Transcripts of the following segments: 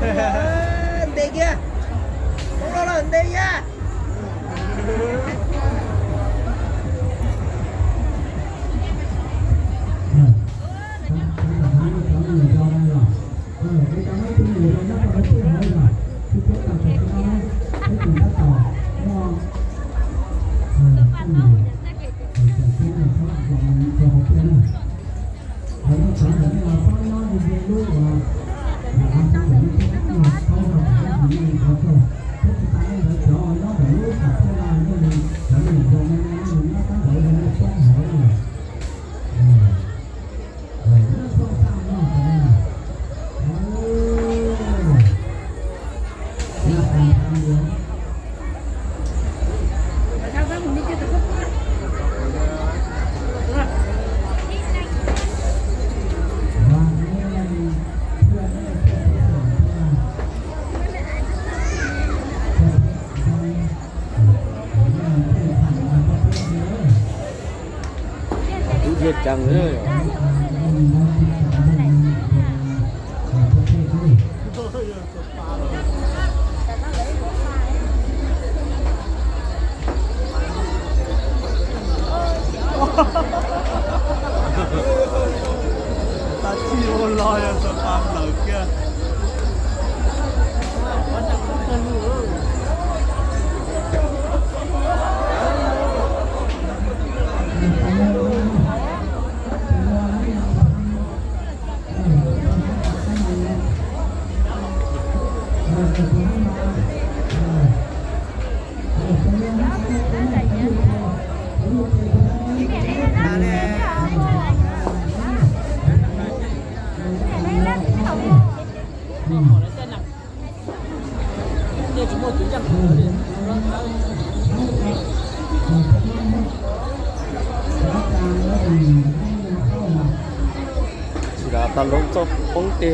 Ntes kiag. Hmoob los lawm, ntes kiag. Ub, thiaj ceev li. Tag kis ua los yog xav pas plaws kiag. Tsis lam tas lub txoj poob teg.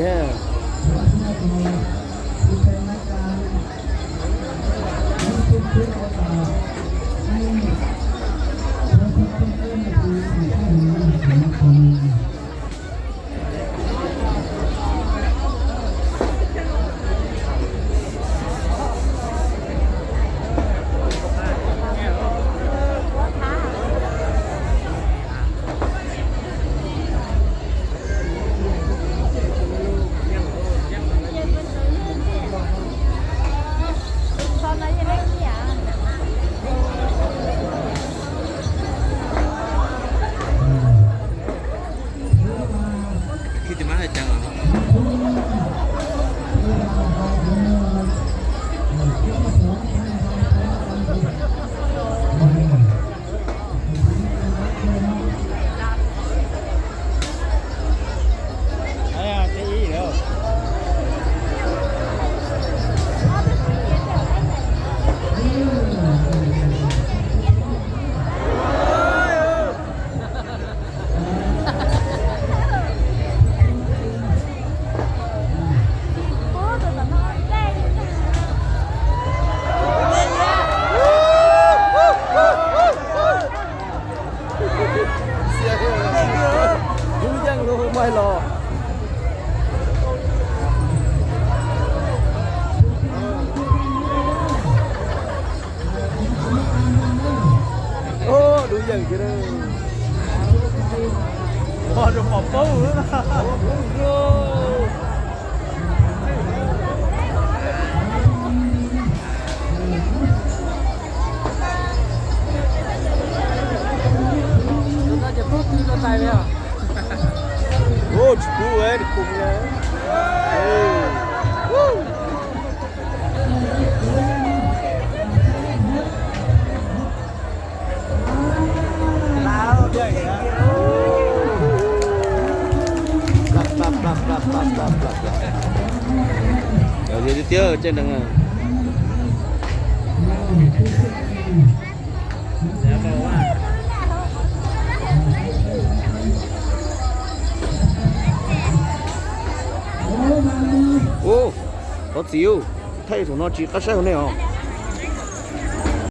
Dub yeej lub hauv maij los. Dub yeej kiag. Pom rau pom paub. Ua tsis pub, ua tsis pub. Tiag tiag, caij nees. Ub, thov txim, thaij saum no tsis qab saib hauv nej os.